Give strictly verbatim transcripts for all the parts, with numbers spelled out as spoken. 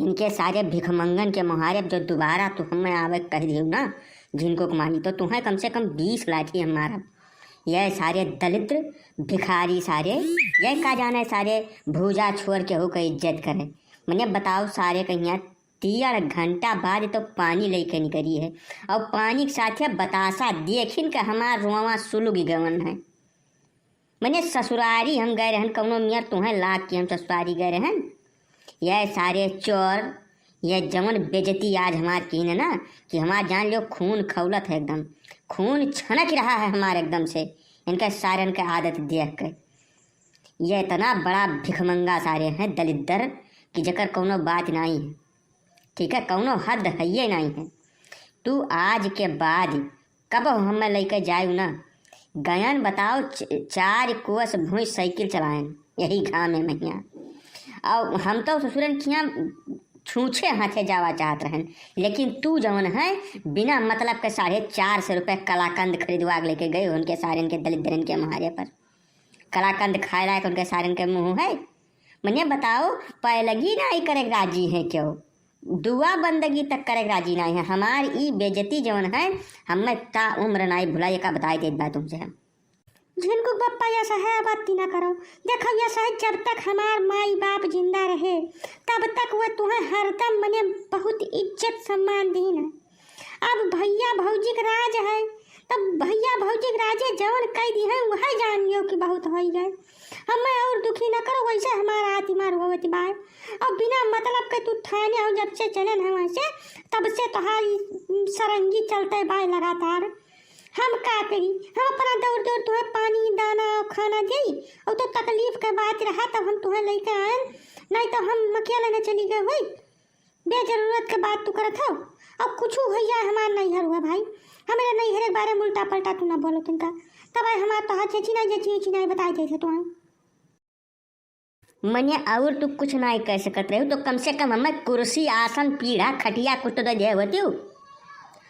इनके सारे भिखमंगन के मोहारे, अब जो दोबारा तू हमें आवे के कह दियो ना, झिनकुक माई, तो तुहें कम से कम बीस लाठी हम मारब। ये सारे दलिद्र भिखारी सारे, ये का जाने सारे भूजा छोर के हो के इज्जत करे। मने बताओ सारे कहिया डेढ़ घंटा बाद तो पानी लेके निकरी है, और पानी के साथे बतासा देखिन के हमार रोवा सुलुग गवन है। मने ससुरारी हम गए रहन, कौनो मियर तुहें लाग के हम ससुरारी गए रहन। यह सारे चोर, यह जवन बेइज्जती आज हमार कीन है ना, कि हमार जान लो खून खौलत है एकदम, खून छनक रहा है हमार एकदम से, इनका सारन के आदत देख के। ये इतना बड़ा भिखमंगा सारे हैं दलिद्दर कि जकर कौनो बात नहीं है, ठीक है, कौनो हद है ये नहीं है। तू आज के बाद कब हमें लेके जायु ना, गयन बताओ च-, चार कोस भूई साइकिल चलाएन यही घाम में महिया। और हम तो ससुरन खिया छूछे हाथे जावा चाहत रहन, लेकिन तू जवन है बिना मतलब के साढ़े चार सौ रुपये कलाकंद खरीदवा के लेके गए उनके सारन के दलिद्दरन के महारे पर। कलाकंद खाए लायक उनके सारन के मुँह है। मने बताओ, पैलगी नाई करे के राजी है क्यों? दुआ बंदगी तक करे के राजी नाई है। हमार ई बेइज्जती जवन है, हमें ता उम्र नाई भुलाई, एका बताई देत बा तुमसे हम। झिनकुक बप्पा, यह सहे बात ना करो। देखो, यह सहे जब तक हमार माई बाप जिंदा रहे, तब तक वह तुहें हरदम मने बहुत इज्जत सम्मान दीन है। अब भैया भौजी के राज है, तब भैया भौजी के राजे जवन कह दी है, वह जान लियो कि बहुत होई गए। हमें और दुखी न करो, वैसे हमारा आती मार होवत बाय। और बिना मतलब के तू थाने हो, जब से चले हैं वैसे, तब से तोहारी सरंगी चलते बाय लगातार। हम का करी, हम अपना दौड़ दौड़ तुहें पानी, दाना और खाना देई, और तो तकलीफ के बात रहा तब हम तुहें लेके आएन, नहीं तो हम अकेले न चली गए हुई। बेजरूरत के बात तू करत हो। अब कुछ हो जाए, हमार नैहर हुआ भाई, हमारे नैहर के बारे में उल्टा पलटा तू ना बोलो तिनका। तब आए हमार तोहार चेची नहीं, चेची उची नहीं बताए जैसे तू आए। मने और तू कुछ नहीं कह सकत रहे, तो कम से कम हमें कुर्सी, आसन, पीढ़ा, खटिया कुछ तो दे दे होती हो।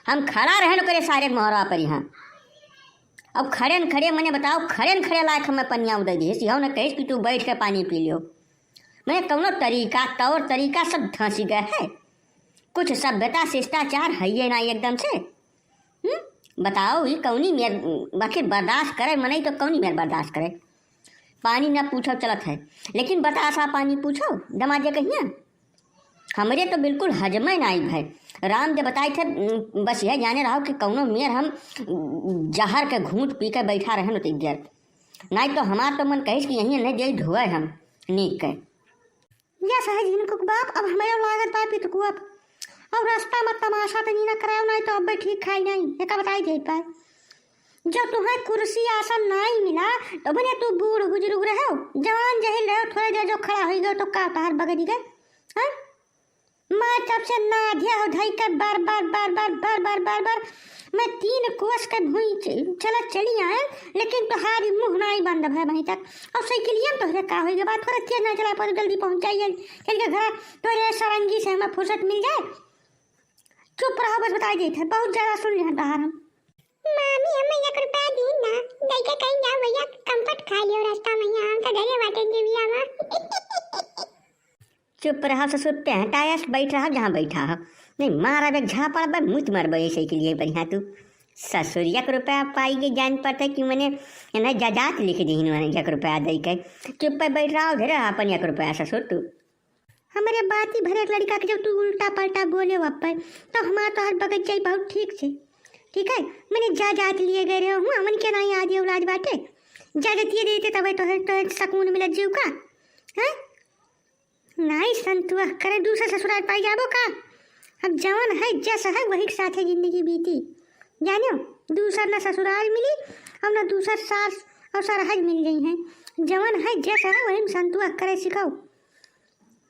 हम खड़ा रहन करे सारे मोहरा पर यहाँ। अब खड़े न खड़े, मने बताओ, खड़े न खड़े लायक हमें पनिया उदय दिए, सिहो न कहिस कि तू बैठ के पानी पी लियो। मने कौनो तरीका, तौर तरीका सब धंसी गए है। कुछ सभ्यता शिष्टाचार है ये ना एकदम से। हम्म? बताओ, ये कौनी मेर, आखिर बर्दाश्त करे मनई तो कौनी मेर बर्दाश्त करे? पानी ना पूछो चलत है, लेकिन बतासा पानी पूछो, दमाजे कहिया। हमरे तो बिल्कुल हजमे ना आई भाई। राम दे बताई थे, उम, बस यह जाने रहो कि कौनो मेर हम, उम, जहर के घूंट पी के बैठा रहे न तो देर। नहीं तो हमार तो मन कहिस कि यहीं नहीं दे धोए हम नीक के। या सहे झिनकुक बाप, अब हमें लागत बा पितकुआ। और रास्ता में तमाशा तनी ना कराओ, नहीं तो अब ठीक खाई नहीं, एका बताई दे पाए। जब तुम्हें कुर्सी आसन नहीं मिला, तो बने तू बूढ़ बुजुर्ग रहो, जवान जहिल रहो, थोड़े देर जो खड़ा होई गयो तो का तहार बगड़ी गए, हैं? मैं तब से नाधिया हो धई के बार, बार, बार, बार, बार, बार, बार, बार, मैं तीन कोस के भुई च-, चलत चली आए, लेकिन तोहारी मुँह नाई बंद भय वहीं तक। और साइकिलिया में तोहरे का होई गे बात, थोड़ा तेज ना चला पाओ, जल्दी पहुँच जाइए, चल के घर तोरे सरंगी से हमें फुर्सत मिल जाए। चुप रहो, बस बताई देत है, बहुत ज्यादा सुन लिया तहार हम। मामी, हमें एक रुपया दी ना, दई के कहीं जाओ भैया, कम्फर्ट खा लियो रास्ता में, यहाँ हम तो धरे बाटे जीविया में। चुप रहा ससुर, पेंटायस बैठ रहा जहाँ बैठा हो, नहीं मारा बे झापड़ बे, मुत मर बे ऐसे के लिए बढ़िया तू। ससुर एक रुपया पाई के जान पड़ता कि मने इन्हें जजात लिख दी इन्होंने एक रुपया दई के। चुप पे बैठ रहा हो, धरे रहा अपन एक रुपया ससुर तू। हमरे बाती भरे एक लड़का के जब तू उल्टा पलटा बोले वप्पे, तो हमार तोहर बगत जाई बहुत ठीक से, ठीक है? मने जा जात लिए गए रहे हूँ, हमन के ना याद ये औलाद बाटे, जा जतिये देते तबे तोहर, तोहर सकून मिलत जीव का, हैं? नाई संतुआ करे दूसर ससुराल पाई जाबो का? अब जवन है जस है वही के साथे जिंदगी बीती, जानियो, दूसर ना ससुराल मिली और ना दूसर सास और सरहज मिल गई हैं। जवन है जस है वही में संतुआ करे सिखाओ।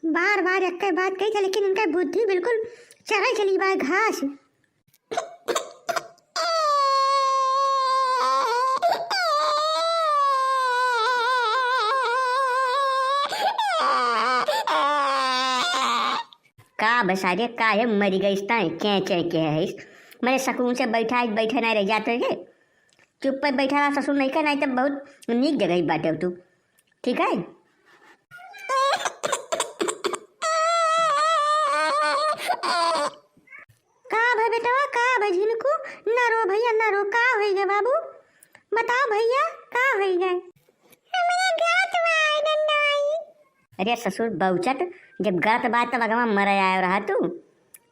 बार बार एक बात कही था, लेकिन इनका बुद्धि बिल्कुल चढ़ाई चली बा घास। का बसारे, काहे मरी गइस ताई? चें चें के है इस। मने सकून से बैठा है, बैठे नहीं रह जाते रे। चुप पे बैठा रहा ससुर, नहीं का, नहीं तो बहुत नीक जगह ही बाटे तू। ठीक है? का भा बेटवा, का भा झिनकू? ना रो भैया, ना रो, का होई गए बाबू? बताओ भैया, का होई गए? हमरा गात बा, डंडवाई। अरे ससुर बउचट, जब गात बा तब अगवा मरे आयो रहा तू।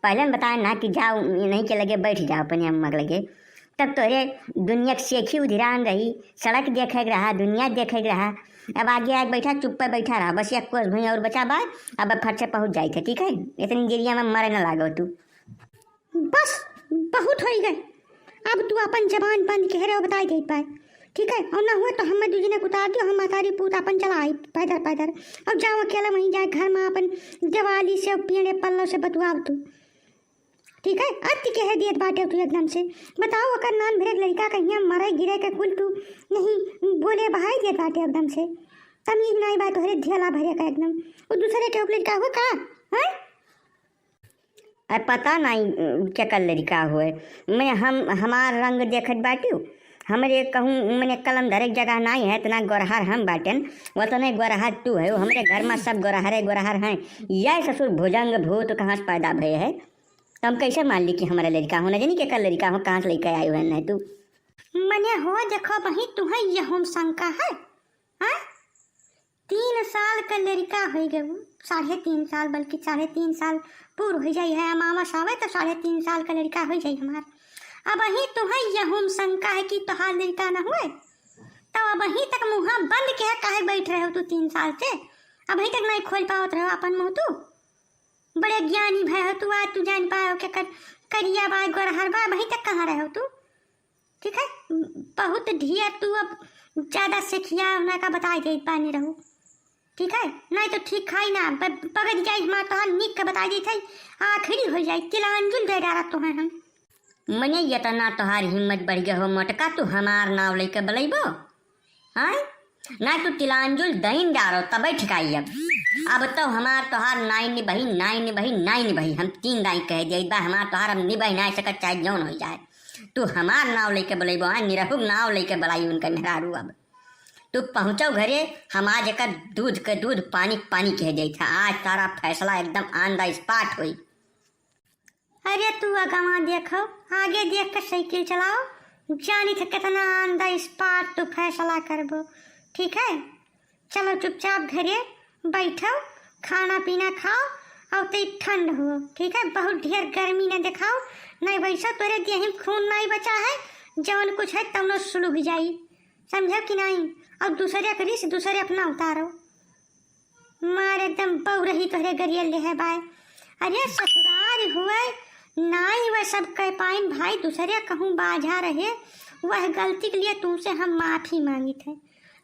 पहले न बताए ना कि जाओ इन्हीं के लगे बैठ जाओ अपने अम्मा के लगे। तब तोरे दुनिया के सेखी उधिरान रही, सड़क देखे के रहा, दुनिया देखे के रहा। अब आगे आके बैठा, चुप्पे बैठा रहा, बस एक कोस भुइयाँ और बचा बा, अब फट से पहुँच जाइत है, ठीक है? इतनी देरिया में मरे न लागो तू। बस, बहुत होई गए। अब तू अपन जबान बंद कह रहे हो, बताई दे पाए, ठीक है? और ना हुआ तो हमें दू जने के उतार दियो, हम महतारी पूत अपन चला आई पैदर पैदर। अब जाओ अकेला वहीं जाए घर में अपन दिवाली से, पेड़े पल्लो से बतुआव तू, ठीक है? अति कह दियत बाटे तू एकदम से। बताओ, ओकर नान भरे के लड़का कहिया मरे गिरे के कुल तू नहीं बोले बहाई दियत बाटे एकदम से। तमीज नाई बा तोहरे ढेला भरे का एकदम। वो दूसरे के लड़का हुआ का? हैं? अरे पता नाई, अ, केकर लड़का हुए। मैं, हम, हमार रंग देखत बाटियो। हमरे कहूँ मने कलम धरे के जगह नाई है, इतना गोरहर हम बाटेन, उतने गोरहर तू है। हमरे घर में सब गोरहरे गोरहर हैं। यह ससुर भुजंग भूत कहाँ से पैदा भये है? तो हम कैसे मान ली कि हमारा लड़का हो? ना जानी केकर लड़का हो, कहाँ से लेके आए हुए हैं तू? मने हो देखो बही, तुम्हें यहूँ शंका है? हाँ? तीन साल का लड़का होई गए, साढ़े तीन साल, बल्कि साढ़े तीन साल पूर हो जाई है, अमावस आवे तो साढ़े तीन साल का लड़का हो जाई हमार। अबहीं तुम्हें यहूँ शंका है कि तोहार लड़का न हुए, तो अबहीं तक मुँहा बंद के काहे बैठ रहे हो तू तीन साल से? अबहीं तक नहीं खोल पावत रहो अपन मुँह तू। बड़े ज्ञानी भय हो तू, आज तू जान पाए हो कि कर, करिया बा, गोरहर बा, अबहीं तक कहाँ रहे हो तू? ठीक है, बहुत ढेर तू अब ज्यादा सेखिया उन्हें का बताई देत बानी रहू, ठीक है? नहीं तो ठीक खाई ना, ब-, बगड़ जाई हमार तोहार निक के बताई देत है, आखिरी हो जाई, तिलांजुल दे डारा तोहे हम। मने इतना तोहार हिम्मत बढ़ गया हो मोटका, तू हमार नाव लेके बलैबो? हाँ? ना तू तिलांजुल दइन डारो तबे ठिकाई अब। अब तो हमार तोहार नाई निबही, नाई निबही, नाई निबही। हम तीन दाई कह दिया, बा हमार तोहार अब निबही नाई सकत, चाहे जौन हो जाए। तू हमार नाव लेके बलैबो, हाँ, निरहुक नाव लेके बलाई उनका मेहरारू अब। तू पहुँचो घरे, हम आज एकर दूध के दूध, पानी के पानी कह दिया था। आज सारा फैसला एकदम on the spot होई। अरे तू अगवा देखो, आगे देख के साइकिल चलाओ, जानी थे कितना on the spot तू फैसला करबो, ठीक है? चलो चुपचाप घरे बैठो, खाना पीना खाओ और ते ठंड हो, ठीक है? बहुत ढेर गर्मी न दिखाओ, नहीं वैसा तोरे देह में खून नहीं बचा है, जवन कुछ है तवनो सुलुग जाई, समझो कि नहीं? और दूसरे के रिस दूसरे अपना उतारो। मार एकदम बौरही तोहरे गरिया ले है बाय। अरे ससुरार हुए, नाई वह सब कह पाइन भाई, दूसरे कहूँ बाझा रहे, वह गलती के लिए तुमसे हम माफी मांगित है।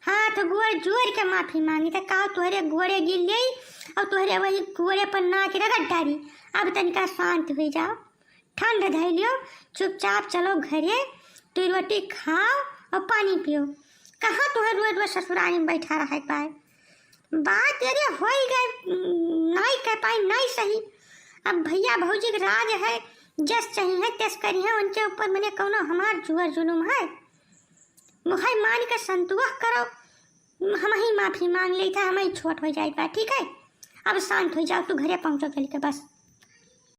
हाथ गोड़ जोड़ के माफी मांगित है। का तोहरे गोड़े गिर गई और तोहरे वही गोड़े पर नाक रगड़ डारी। अब तनिका शांत हो जाओ, ठंड धैलियो, चुपचाप चलो घरे, तू रोटी खाओ और पानी पियो। कहाँ तोहे रोज रोज ससुरारी में बैठा रहे पाए? बात अरे होई गए, नाई कह पाई, नाई सही। अब भैया भौजी के राज है, जस चाहिए तस करी है, उनके ऊपर मने कौनो हमार जुअर जुलुम है? मुहै मान के संतोष करो, हम ही माफी मांग लेत है, हम ही छोट हो जाए बा, ठीक है? अब शांत हो जाओ, तू घरे पहुँचो चल के बस।